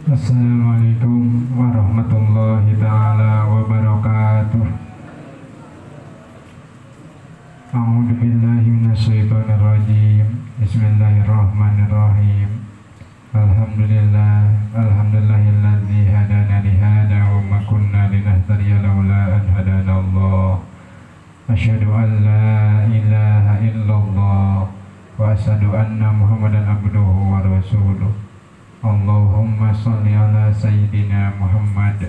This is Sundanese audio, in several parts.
Assalamualaikum warahmatullahi taala wabarakatuh. A'udzu billahi minasyaitonir rajim. Bismillahirrahmanirrahim. Alhamdulillah, alhamdulillahilladzi hadana li hada wa ma kunna linahtadiya laula an hadana Allah. Asyhadu an la ilaha illallah wa asyhadu anna Muhammadan abduhu wa rasuluh. Allahumma shalli ala sayyidina Muhammad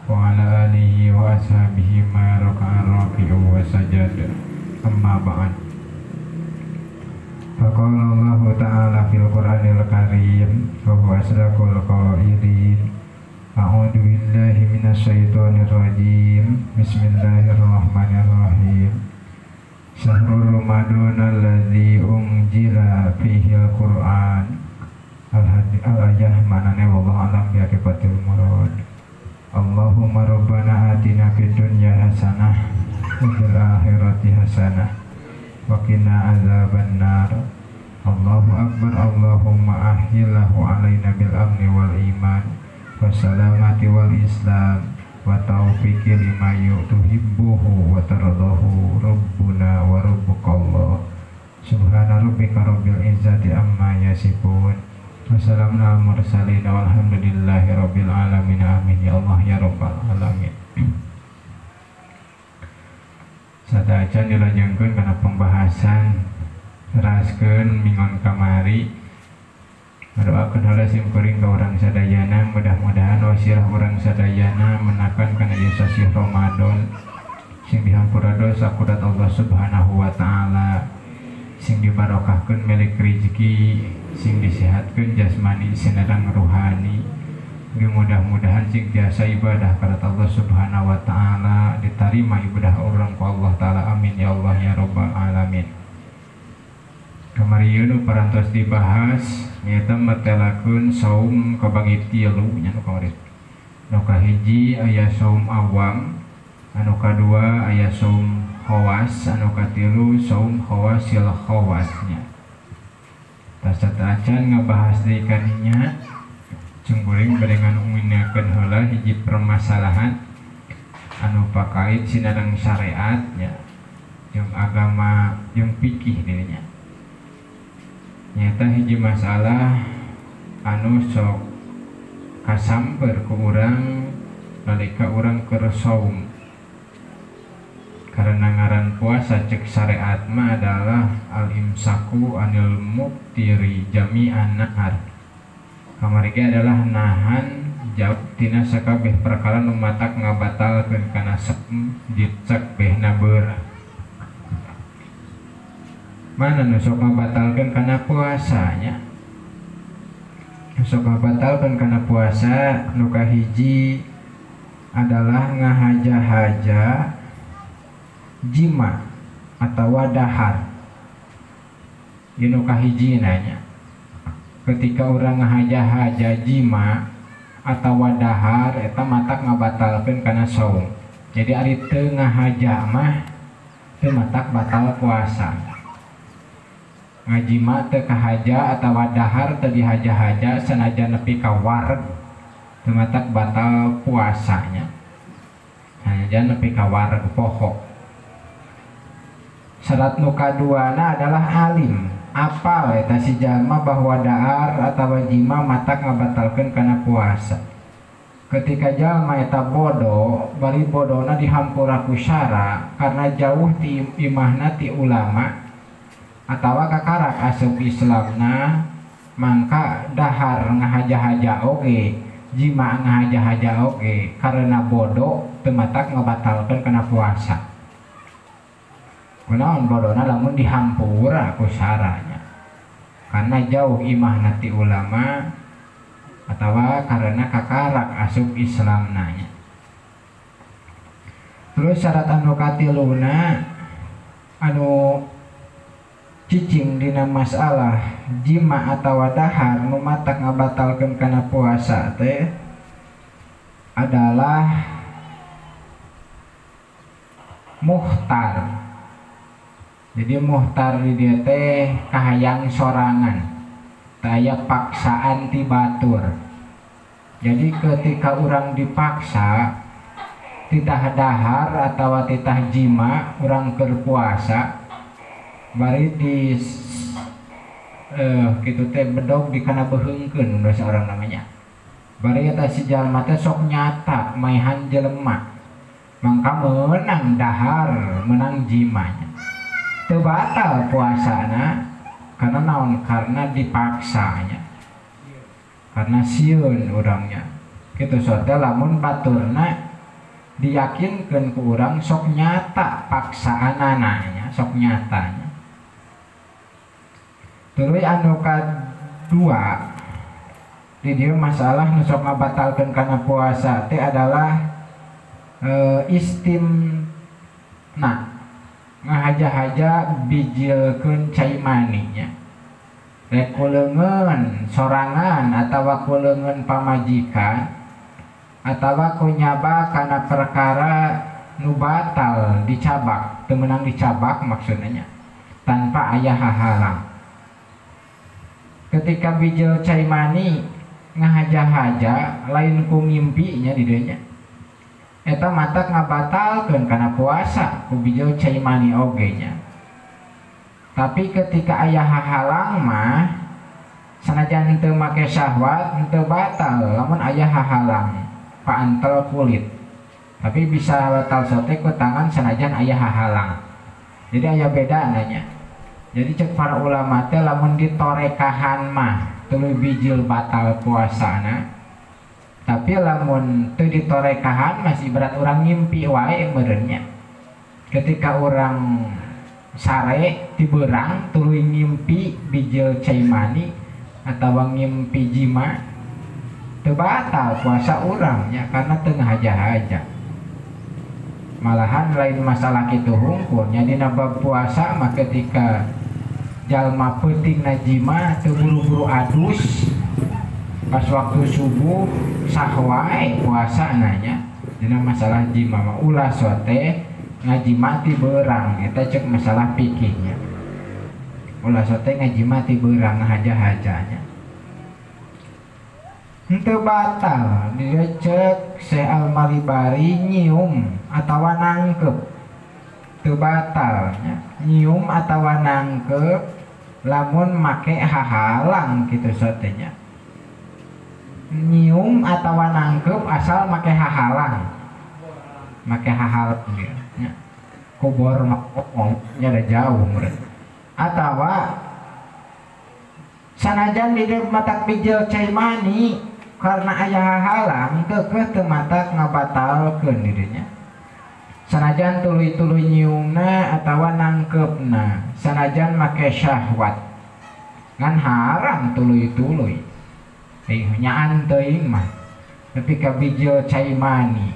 wa ala alihi wa ashabihi ma raka'a raki'u wa sajad. Amma ba'd. Faqala Allahu ta'ala fil Qur'anil Karim wa huwa asdaqul qailin. A'udzu billahi minasyaitonir rajim. Bismillahirrahmanirrahim. Syahrul Ramadan alladzi unzila fihi al-Qur'an. Al-ayah manane wallahu alam bi haqiqatil murad. Allahumma rabbana atina fid dunya hasanah wa fil akhirati hasanah wa qina adzabannar. Allahu akbar. Allahumma ahillahu alaina bil amni wal iman wassalamati wal islam wa taufiqi lima yuhibbuhu wa tardahu rabbuna wa rabbukallah. Subhana rabbika rabbil izzati amma yasifun. Wassalamun alal mursalin walhamdulillahi rabbil alamin. Amin ya Allah ya rabbal alamin. Sadacan dilajengkeun kana pembahasan teraskeun minggon kamari. Ngadoakeun heula sim kuring ka urang sadayana, mudah-mudahan wasilah urang sadayana menakan kana ieu sasih Ramadan sing dihampura dosa kudat Allah Subhanahu wa taala, sing dibarokahkeun milik rezeki, sing disehatkeun jasmani sinareng ruhani. Mudah-mudahan sing tiasa ibadah kepada Allah Subhanahu wa taala, diterima ibadah urang ku Allah taala. Amin ya Allah ya rabbal alamin. Kamari nu parantos dibahas nyaeta metelakeun saum kabagi tilu nya nu kamari. Nu kahiji aya saum awam, anu kadua aya saum khawas, anu katilu saum khawasil khawasnya. Tas acan ngabahas deui kadinya, cungkuring bade nganunginakeun heula hiji permasalahan anu pakait sinareng syariat nya jeung agama jeung fikih dirinya. Nyata hiji masalah anu sok kasamper ku urang nalika urang keur saum. Karena ngaran puasa cek syariat mah adalah al-imsaku anil muftiri jami'an nahar. Kamari ge adalah nahan jauh tina sakabeh perkara nu matak ngabatalkeun kana saum dicek behna beurah. Mana nu sok ngabatalkeun kana puasanya? Nu sok ngabatalkeun kana puasa nu kahiji adalah ngahaja-haja jima atau dahar. Ieu nu kahiji nanya. Ketika urang ngahaja-haja jima atau dahar eta matak ngabatalkeun kana saum. Jadi ari teu ngahaja mah teu matak batal puasa. Ngajima teu kahaja atawa dahar teu dihaja-haja sanajan nepi ka wareg teu matak batal puasanya. Sanajan nepi ka wareg poho. Syarat nu kaduana adalah alim, apal eta si jalma bahwa dahar atawa jima matak ngabatalkeun kana puasa. Ketika jalma eta bodoh, bari bodona dihampura ku syara karena jauh ti imahna ti ulama atawa kakarak asup Islamna, mangka dahar ngahaja-haja oge, jima ngahaja-haja oge karena bodoh teu matak ngabatalkeun kana puasa. Kunaon bodona lamun dihampura ku syaranya karena jauh imahna ti ulama atawa karena kakarak asup Islamna nya. Terus syarat anu katiluna anu cicing dina masalah jima atawa dahar nu matak ngabatalkeun kana puasa teh adalah muhtar. Jadi muhtar di dieu teh kahayang sorangan, teu aya paksaan ti batur. Jadi ketika orang dipaksa titah dahar atau titah jima orang keur puasa bari di kitu teh bedog di kana beheungkeun bahasa orang namanya. Bari eta si jalma teh sok nyata maehan jelema. Mangka meunang dahar, meunang jimanya. Teu batal puasana karena naon? Karena dipaksanya. Karena sieun urangnya. Kitu sote lamun baturna diyakinkeun ku urang sok nyata paksaanana, sok nyatanya. Tuluy anu kadua di dieu masalah nu sok ngabatalkeun kana puasa teh adalah istimna, ngahaja-haja bijilkeun cai maninya. Rek kuleungeun sorangan atawa kuleungeun pamajikan atawa ku nyaba kana perkara nu batal dicabak, teu meunang dicabak maksudnya tanpa aya hahalang. Ketika bijil cai mani ngahaja-haja lain ku ngimpinya di dieu nya, eta matak ngabatalkeun kana puasa ku bijil cai mani oge nya. Tapi ketika aya hahalang mah sanajan teu make syahwat teu batal lamun aya hahalang paantel kulit. Tapi bisa batal sote ku tangan sanajan aya hahalang. Jadi aya beda nanya. Jadi cek para ulama teh lamun ditorekahan mah tuluy bijil batal puasana. Tapi lamun teu ditorekahan masih berat urang ngimpi wae meureunnya. Ketika urang sare tiberang tuluy ngimpi bijil cai mani atawa ngimpi jima teu batal puasa urangnya karena teu ngahaja-haja. Malahan lain masalah kitu hungkul nya dina bab puasa mah ketika jalma peuting jima teu buru-buru adus pas waktu subuh sah wae puasa nanya. Dina masalah jima mah ulah sote ngajima ti beurang eta cek masalah fikihnya. Ulah sote ngajima ti beurang ngahaja-hajanya. Henteu batal dia cek Syekh Al-Malibari nyium atawa nangkep. Teu batal nya. Nyium atawa nangkep lamun make hahalang kitu sote nya. Nyium atawa nangkep asal make hahalang. Make hahalang dia nya. Kubor nya ada jauh meureun. Atawa sanajan di dieu matak bijil cai mani karena aya hahalang keukeuh teu matak ngabatalkeun di dieu nya. Sanajan tuluy-tuluy nyiumna atawa nangkepna, sanajan make syahwat ngan haram tuluy-tuluy. Nyaan teuing mah nepi ka bijil cai mani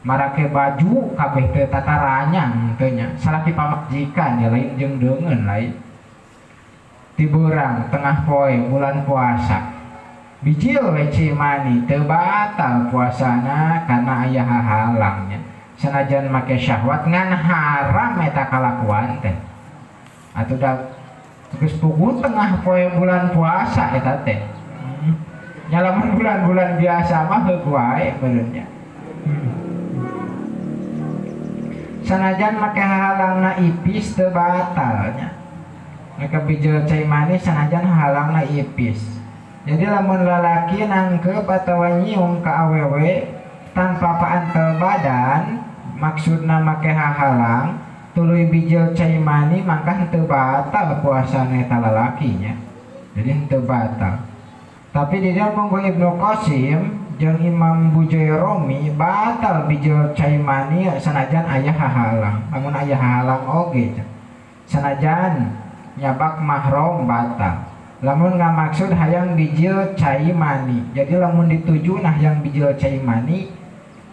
marake baju kabeh teu tataranyang teu nya, salaki pamajikan ya lain jeung deungeun lain. Tiburang tengah poe bulan puasa bijil we cai mani teu batal puasana karena aya hahalangnya. Sanajan make syahwat ngan haram eta kalakuan teh. Atuh da geus puguh tengah poe bulan puasa eta teh. Nya lamun bulan-bulan biasa mah heug wae meureun nya. Sanajan make hahalangna ipis teu batal nya. Make bijil cai manis sanajan hahalangna ipis. Jadi lamun lalaki nangkep atawa nyium ka awewe tanpa paantel badan maksudna make hahalang tuluy bijil cai mani mangka henteu batal puasana eta lalakinya. Jadi henteu batal. Tapi di dalam monggo Ibnu Qasim jeung Imam Bujairomi batal bijil cai mani sanajan aya hahalang. Lamun aya hahalang oge sanajan nyabak mahram batal. Lamun ngamaksud hayang bijil cai mani. Jadi lamun dituju nah yang bijil cai mani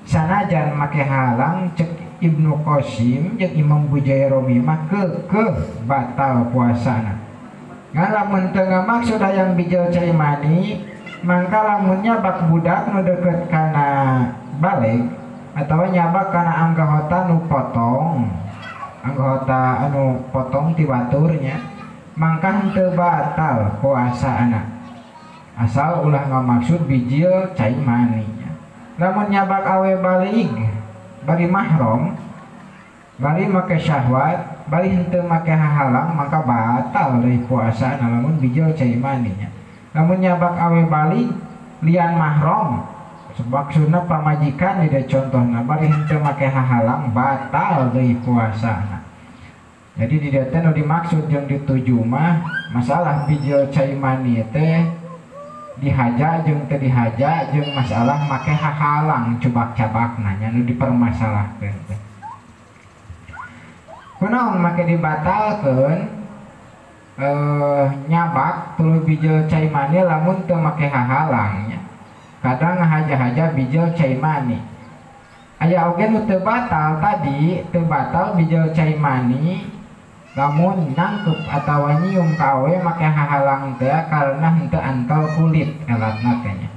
sanajan make halang cek Ibnu Qasim jeung Imam Bujairomi mah keukeuh batal puasana. Ngan lamun teu ngamaksud hayang bijil cai mani mangka lamun nyabak budak nu deukeut kana baleg atawa nyabak kana anggota nu potong, anggota anu potong ti baturnya mangka henteu batal puasana. Asal ulah ngamaksud bijil cai mani nya. Lamun nyabak awe balig bari mahram bari make syahwat bari henteu make hahalang maka batal deui puasa lamun bijil cai mani nya. Lamun nyabak awe balig lian mahram maksudna pamajikan di contohna bari henteu make hahalang batal deui puasana. Jadi di dieu teh nu dimaksud jeung dituju mah masalah bijil cai mani teh dihaja jeung teu dihaja jeung masalah make hahalang cubak-cabakna nya nu dipermasalahkeun teh. Kunaon make dibatalkeun nyabak tuluy bijil cai mani lamun teu make hahalang nya. Kadang ngahaja-haja bijil cai mani. Aya oge nu teu batal tadi, teu batal bijil cai mani lamun nangkep atawa nyium ka awe make hahalang teh karena henteu antel kulit elatna teh nya.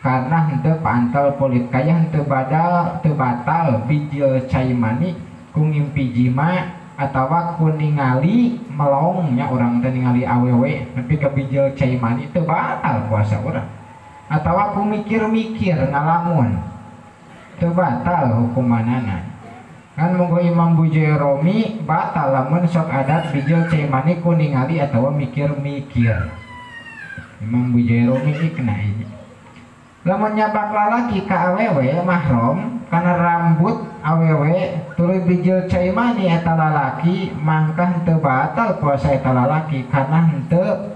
Karena henteu paantel kulit kaya henteu badal teu batal bijil cai mani ku ngimpi jima atawa ku ningali melong nya urang teh ningali awewe nepi ka bijil cai mani teu batal puasa urang. Atawa ku mikir-mikir ngalamun teu batal hukumanana. Kan monggo Imam Bujairami batal lamun sok adat bijil cai mani ku ningali atawa mikir-mikir. Imam Bujairami ikna ini. Lamun nyabak lalaki ka awewe mahram kana rambut awewe tuluy bijil cai mani eta lalaki mangka henteu batal puasa eta lalaki karena henteu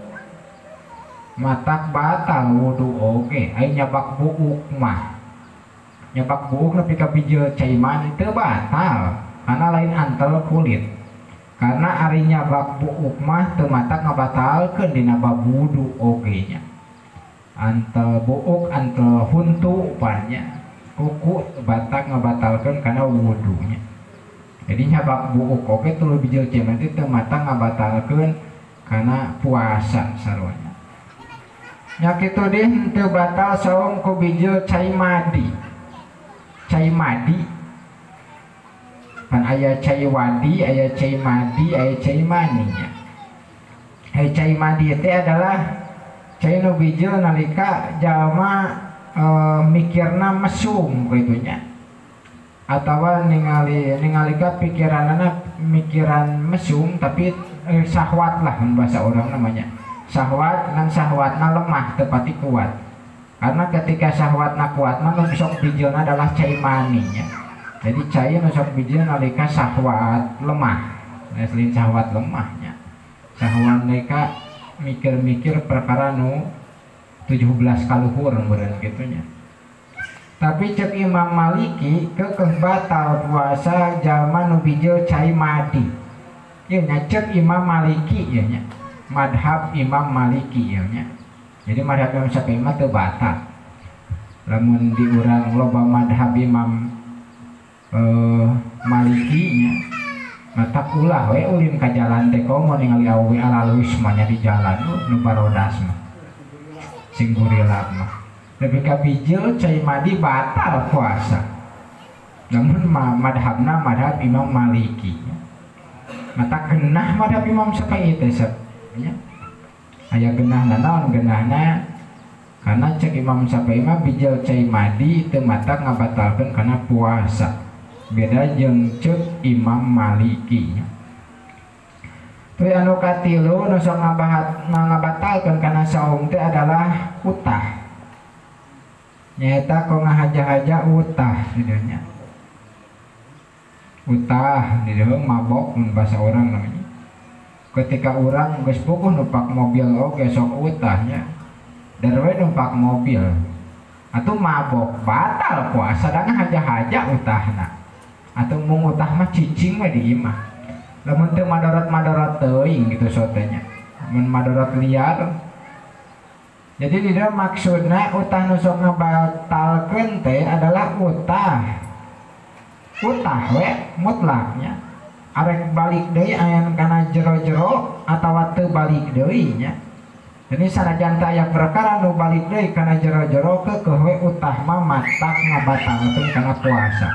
matak batal wudu oge. Ai nyabak buuk mah nyabak buuk nepi ka bijil cai mani teu batal karena lain antel kulit. Karena ari nyabak buuk mah teu matak ngabatalkeun dina bab wudu oge nya. Antel buuk antel huntu pan nya kuku batak ngabatalkeun kana wudunya. Jadi nyabak buuk oge tuluy bijil cai mani teu matak ngabatalkeun kana puasa sarua nya. Nya kitu deui henteu batal saum ku bijil cai madi. Cai madi pan aya cai wadi, aya cai madi, aya cai mani nya. Aya cai madi teh adalah cai nu bijil nalika jalma mikirna mesum kitu nya. Atawa ningali ningalika pikiranana mikiran mesum tapi syahwat lah mun bahasa urang namanya. Syahwat ngan syahwatna lemah tepati kuat. Karena ketika syahwatna kuat mah nu sok bijilna adalah cai mani nya. Jadi cai nu sok bijil nalika syahwat lemah. Nah, selain syahwat lemahnya. Syahwat nalika mikir-mikir perkara nu 17 kaluhur meureun kitu nya. Tapi cek Imam Maliki keukeuh batal puasa jalma nu bijil cai madi. Ieu nya cek Imam Maliki ieu nya. Madhab Imam Maliki ieu nya. Jadi madhab Imam Syafi'i mah teu batal. Lamun di urang loba madhab Imam Maliki nya matak ulah we ulin ka jalan teh komo ningali awewe alalus mah nya di jalan nu barodas mah. Sing gurilap mah. Lebih ka bijil cai madi batal puasa. Namun madhabna madhab Imam Maliki nya. Matak genah madhab Imam Syafi'i teh nya. Aya genahna naon genahna karena cek Imam Syafi'i mah bijil cai madi teu matak ngabatalkeun kana puasa. Beda jeung cek Imam Maliki nya. Tuluy anu katilu nu sok ngabatalkeun kana saum teh adalah utah. Nyaeta ku ngahaja-haja utah di dieu nya. Utah di dieu mabok mun bahasa urang namanya. Ketika urang geus puguh numpak mobil oge sok utahnya darwe numpak mobil atau mabok batal puasa da ngahaja-haja utahna. Atau mung utah mah cicing we di imah. Lamun teu madorot-madorot teuing gitu sotenya. Mun madorot liar. Jadi di dieu maksudna utah nu sok ngabatalkeun teh adalah utah. Utah we mutlaknya. Arek balik deui aya kana jero-jero atawa teu balik deui nya. Jadi sanajan teu aya perkara nu balik deui kana jero-jero keukeuh we utah mah matak ngabatalkeun kana puasa.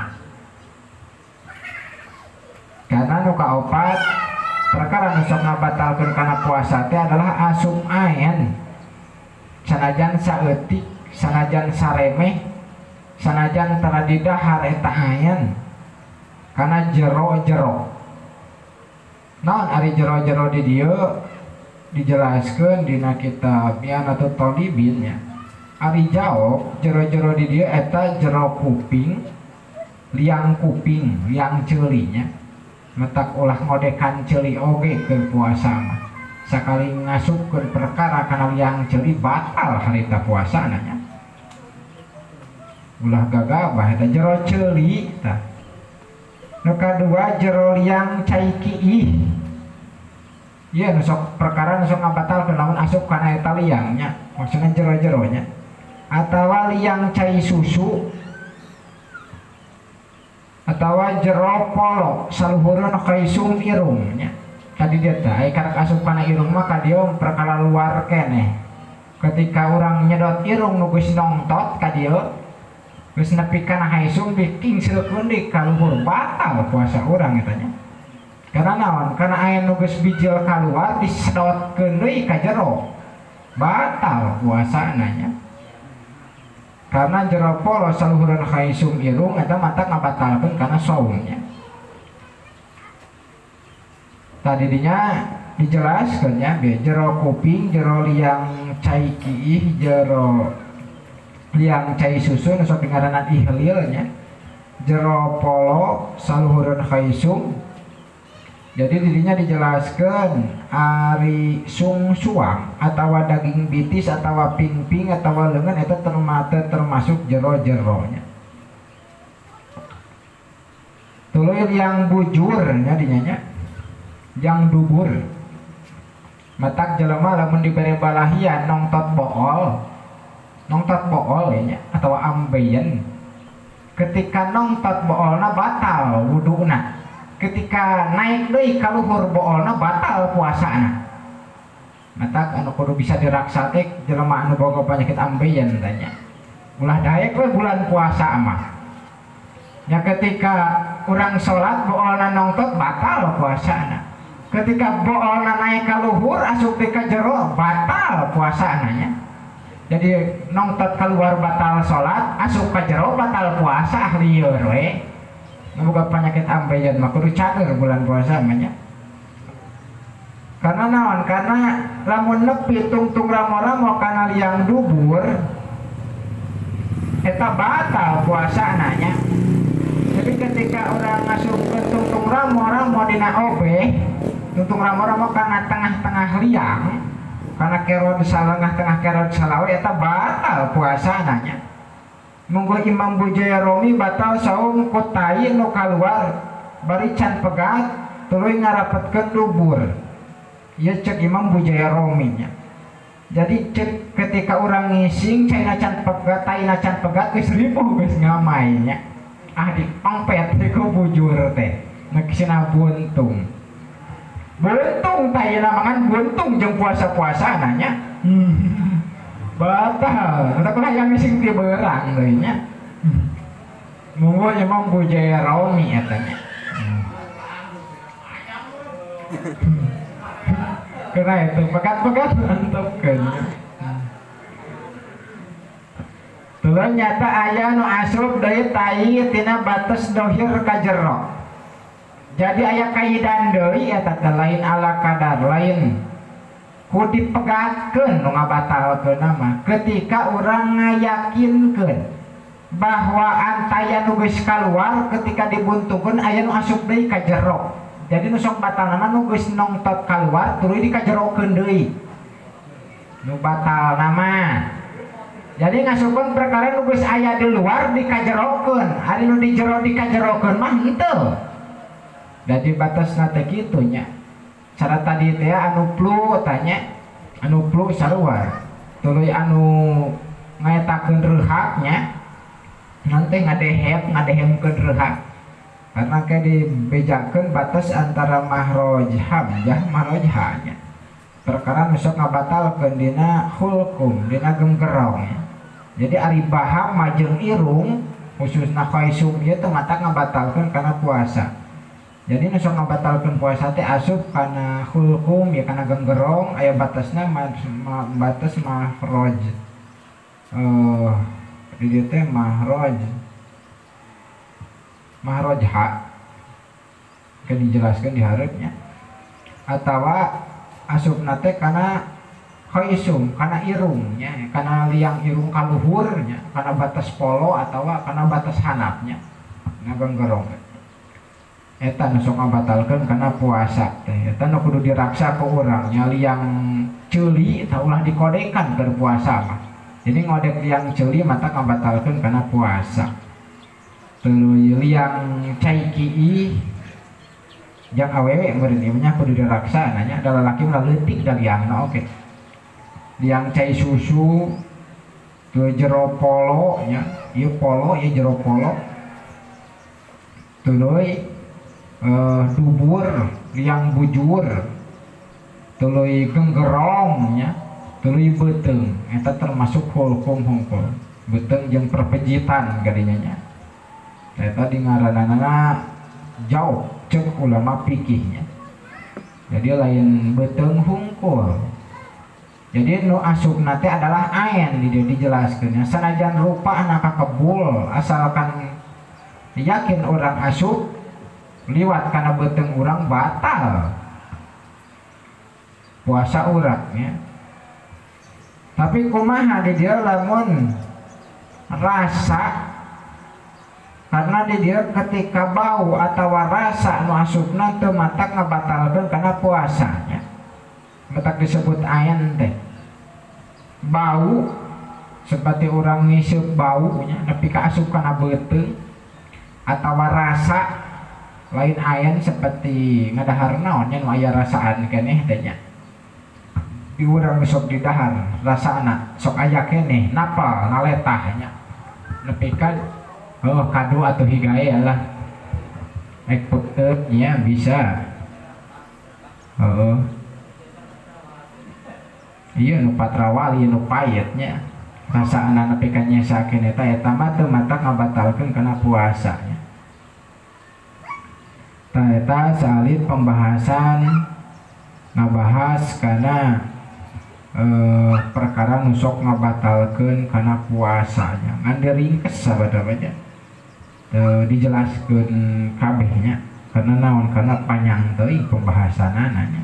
Karena nu kaopat perkara nu sok ngabatalkeun kana puasa teh adalah asup aen. Sanajan saeutik, sanajan saremeh, sanajan tara didahar eta ayan kana jero-jero. Naon ari jero-jero di dieu dijelaskeun dina kitab I'anatut Thalibin nya. Ari jaok jero-jero di dieu eta jero kuping, liang kuping, liang ceuli nya. Matak ulah ngodekan ceuli oge keur puasa mah. Sakali ngasupkeun perkara kana liang ceuli batal harita puasana nya. Ulah gagabah eta jero ceuli tah. Nu kadua jero liang cai kiih. Ieu nu sok perkara nu sok ngabatalkeun lamun asup kana eta liang nya, maksudna jero-jero nya. Atawa liang cai susu atawa jero polo saluhureun kaisum irung nya. Tadi dia teh ai karek asup kana irung mah ka dieu perkara luar keneh. Ketika urang nyedot irung nu geus nongtot ka dieu geus nepi kana haisum dikingsilkeun deui ka luhur batal puasa urang eta nya. Karena naon? Karena aya nu geus bijil kaluar disedotkeun deui ka jero batal puasana nya. Karena jero polo saluhureun haisum irung eta mata ngabatalkeun kana saumnya. Tadi dinya dijelaskeun nya jero kuping, jero liang cai kiih, jero liang cai susu nu sok dingaranan ihlil nya. Jero polo saluhureun haisum. Jadi didinya dijelaskeun ari sungsuang atawa daging bitis atawa pingping atawa leungeun eta termasuk jero-jeronya. Tuluy liang bujur nya dinya nya. Yang dubur. Matak jelema lamun dibere balahian nongtot bool. Nongtot bool ya nya atawa ambeien. Ketika nongtot boolna batal wuduna. Ketika naik deui ka luhur boolna batal puasana. Matak anu kudu bisa diraksa teh jelema anu boga penyakit ambeien tanya. Ulah daek we bulan puasa mah. Nya ketika urang salat boolna nongtot batal puasana. Ketika boolna naik ka luhur asup deui ka jero batal puasana nya. Jadi nongtot keluar batal salat, asup ka jero batal puasa lieur we. Boga penyakit ambeien mah kudu cager bulan puasa mah nya. Karena naon? Karena lamun nepi tungtung ramo-ramo kana liang dubur eta batal puasana nya. Jadi ketika orang ngasupkeun tungtung ramo-ramo dina obeh, tungtung ramo-ramo kana tengah-tengah liang, kana kerod salengah tengah kerod salawe eta batal puasana nya. Mungguh Imam Bujaya Romi batal saum ku tai nu kaluar bari can pegat tuluy ngarapetkeun dubur. Ieu cek Imam Bujaya Romi nya. Jadi cek ketika urang ngising caina can pegat, taina can pegat geus ripuh geus ngamai nya. Ah dipangpet ku bujur teh. Neukisna buntung. Buntung taina mangan buntung jeung puasa-puasana nya. Batal, tetep lah yang ngising ti beurang deui nya. Mungguh Imam Bujaya Romi eta nya. Kena itu pegat-pegat mantepkeun. Tuluy nyata aya nu asup deui tai tina batas dohir ka jero. Jadi aya kaidan deui eta teh lain ala kadar lain. Ku dipegatkeun nu ngabatalkeun mah ketika urang ngayakinkeun bahwa antaya nu geus kaluar ketika dibuntungkeun aya nu asup deui ka jero. Jadi nu sok batalna mah nu geus nongtot kaluar tuluy dikajerokeun deui. Nu batalna mah. Jadi ngasupkeun perkara nu geus aya di luar dikajerokeun, ari nu di jero dikajerokeun mah henteu. Jadi batasna teh kitu nya. Cara tadi teh anu flu tanya, anu flu sarua. Tuluy anu ngaetakeun reuhak nya. Nanti ngadehemkeun reuhak. Karena kayak dibejakeun batas antara mahroj hamzah mahroj ha nya. Perkara nu sok ngabatalkeun dina hulkum, dina genggerong nya. Jadi ari baham majeng irung khususna khaisum ieu teh mata ngabatalkeun kana puasa. Jadi nu sok ngabatalkeun puasa teh asup kana hulkum ya kana genggerong aya batasna batas mahroj. Di dieu teh mahroj. Mahroj ha. Kan dijelaskeun di hareupnya. Atawa asupna teh kana khaisum, kana irung nya, kana liang irung kaluhur nya, kana batas polo atawa kana batas hanapnya. Na genggerong. Eta nu sok ngabatalkeun kana puasa teh. Eta nu kudu diraksa ku urang nya liang ceuli eta ulah dikodekan keur puasa mah. Jadi ngodek liang ceuli mata ngabatalkeun kana puasa. Tuluy liang cai kiih jang awewe meureun ieu nya kudu diraksa nanya da lalaki mah leutik da liangna oge. Liang cai susu tuluy jero polo nya, ieu polo ieu jero polo. Tuluy dubur, liang bujur, tuluy genggerong nya, tuluy beuteung, eta termasuk hulkum hungkul. Beuteung jeung perpejitan gadinya nya. Eta di ngaranana jauh cek ulama fikihnya. Jadi lain beuteung hungkul. Jadi nu asupna teh adalah ain di dieu dijelaskeun nya. Sanajan rupa anak kakebul asalkan yakin orang asup liwat karena beuteung urang batal puasa urang ya. Tapi kumaha di dia lamun rasa, karena di dia ketika bau atau rasa nu asupna teu matak ngabatalkeun kana puasanya. Matak disebut ain teh. Bau seperti urang ngiseup bau nya nepi ka asup kana beuteung atawa rasa lain ayan seperti ngadahar naon nya nu aya rasaan keneh teh nya. Di urang sok didahar rasana sok aya keneh napal naletah nya. Nepi ka oh kado atau higae lah. Ek peuteut nya bisa. Heeh. Ieu nu patrawali nu payet nya. Rasana nepi ka nyesakeun eta eta mah teu matak ngabatalkeun kana puasa nya. Eta salit pembahasan ngabahas karena perkara nu sok ngabatalkeun kana puasanya ngan diringkes sabada-bada dijelaskeun kabehnya karena naon karena panjang teuing pembahasanana nya,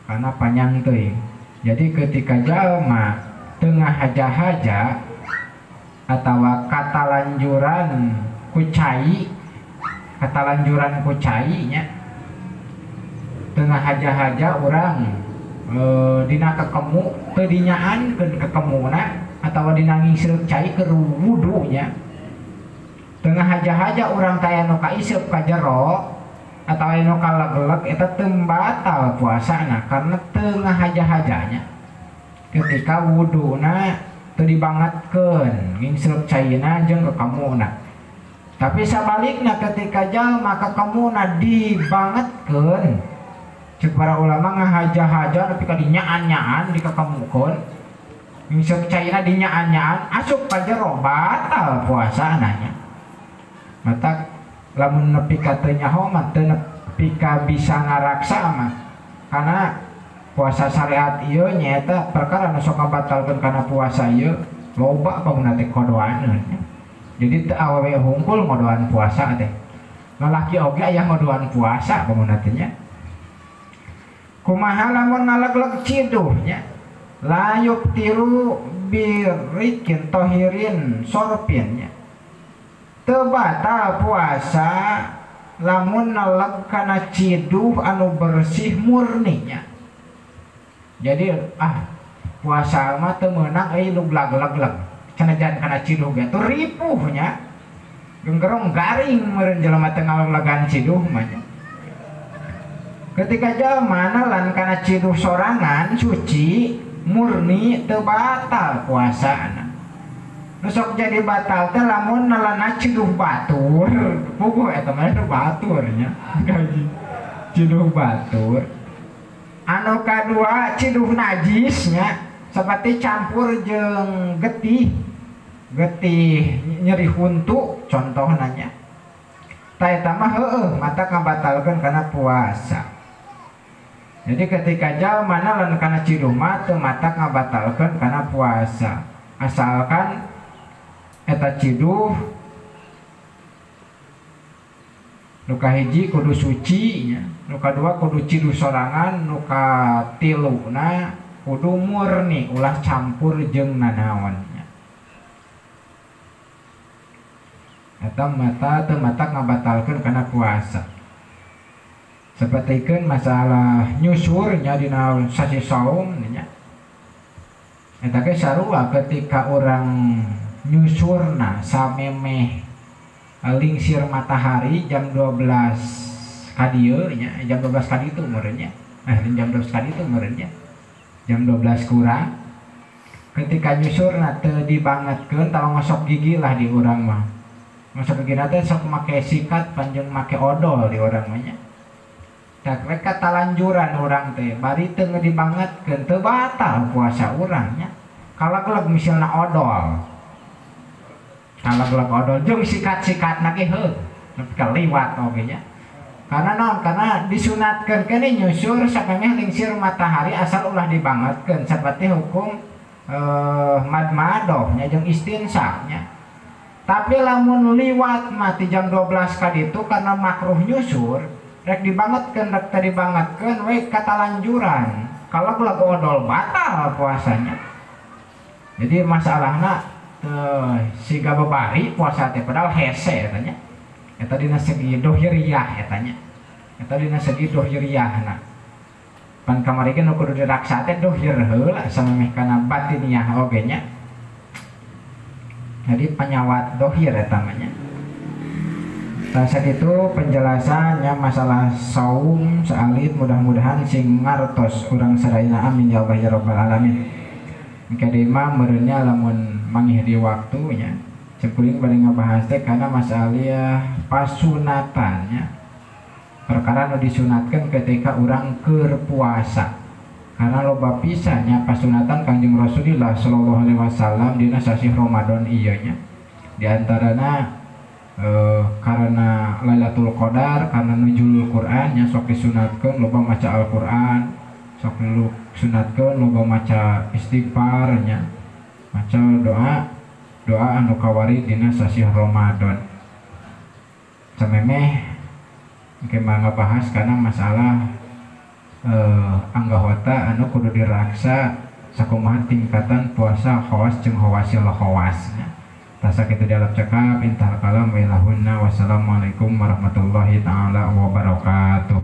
karena panjang teuing. Jadi ketika jalma tengah haja-haja atawa katalanjuran ku cai, katalanjuran ku cai nya, tengah haja-haja urang dina kekemu teu dinyaankeun kekemuna atawa dina ngiseup cai keur wudu nya. Tengah haja-haja urang teh anu kaiseup ka jero atawa anu kalegleg eta teu batal puasana karena tengah haja-hajanya ketika wuduna teu dibangetkeun ngiseup caina jeung kekemuna. Tapi sabalikna ketika jalma kekemuna dibangetkeun, cek para ulama ngahaja-haja nepi ka dinyaan-nyaan dikekemukeun, ngiseup caina dinyaan-nyaan asup ka jero batal puasana nya. Matak lamun nepi ka teu nyaho mah teu nepi ka bisa ngaraksa mah, karena puasa syariat ieu nyaeta perkara nu sok ngabatalkeun kana puasa ieu loba bangunna teh kodoaneun. Jadi teu awewe hungkul ngodoan puasa teh, lalaki oge aya ngodoan puasa bangunna teh nya. Kumaha lamun ngalegleg ciduh nya, la yuktiru birikin tohirin sorpin nya, teu batal puasa lamun neleg kana ciduh anu bersih murni nya. Jadi puasa mah teu meunang euy nu blag-leg-leg sanajan kana ciduh ge teu ripuh nya, genggerong garing meureun jelema teu ngaleglegan ciduh mah nya. Ketika jalma nelan kana ciduh sorangan suci murni teu batal puasana. Nu sok jadi batal teh lamun nelan ciduh batur, puguh eta mah nu batur nya. Ciduh batur. Anu kadua ciduh najis nya, seperti campur jeung getih, getih nyeri huntu contohna nya. Tah eta mah heueuh mata ngabatalkeun kana puasa. Jadi ketika jalma nelen kana ciduh mah teu mata ngabatalkeun kana puasa. Asalkan eta ciduh nu kahiji kudu suci nya, nu kadua kudu ciduh sorangan, nu katiluna kudu murni ulah campur jeung nanaon nya. Eta mata teu mata ngabatalkeun kana puasa. Sapertikeun masalah nyusurnya dina sasi saum nya. Eta ge sarua ketika urang nyusurna samemeh lingsir matahari jam 12 ka dieu nya, jam 12 ka ditu meureun nya. Jam 12 ka ditu meureun nya. Jam 12 kurang. Ketika nyusurna teu dibangetkeun tah ngosok gigi lah di urang mah. Ngosok gigi teh sok make sikat panjang make odol di urang mah nya. Tak rek katalanjuran urang teh bari teu dibangetkeun teu batal puasa urang nya. Kalagleg misalna odol. Kalagleg odol jeung sikat-sikatna ge heuh nepi ka liwat oge nya. Karena naon? Karena disunatkeun keneh nyusur samemeh lingsir matahari asal ulah dibangetkeun seperti hukum madmadoh nya jeung istinsaq nya. Tapi lamun liwat mati jam 12 ka ditu karena makruh nyusur rek dibangetkeun rek teu dibangetkeun we katalanjuran. Kalagleg odol batal puasanya. Jadi masalahna siga babari puasa teh padahal hese eta nya. Eta dina segi dohiriyah eta nya. Eta dina segi dohiriyahna. Pan kamari ge nu kudu diraksa teh dohir heula samemeh kana batiniah oge nya. Jadi panyawat dohir eta mah nya. Tah sakitu penjelasannya masalah saum saalit, mudah-mudahan sing ngartos urang sadayana, amin ya Allah ya rabbal alamin. Engke deui mah meureunnya lamun mangih di waktunya cekuling bari ngabahas teh karena masalah pasunatannya perkara nu disunatkeun ketika urang keur puasa. Karena loba pisannya pasunatan Kangjeng Rasulullah sallallahu alaihi wasallam dina sasih Ramadan ieu nya. Di antarana karena Lailatul Qadar, karena nuzulul Quran nya sok disunatkeun loba maca Al-Qur'an, sok disunatkeun loba maca istighfar nya, maca doa doa anu kawari dina sasih Ramadan. Samemeh engke mah ngabahas kana masalah anggota anu kudu diraksa sakumaha tingkatan puasa khawas jeung khawasil khawas nya. Tah sakitu dialap cekap intahal kalam wa ilahunna wassalamualaikum warahmatullahi taala wabarakatuh.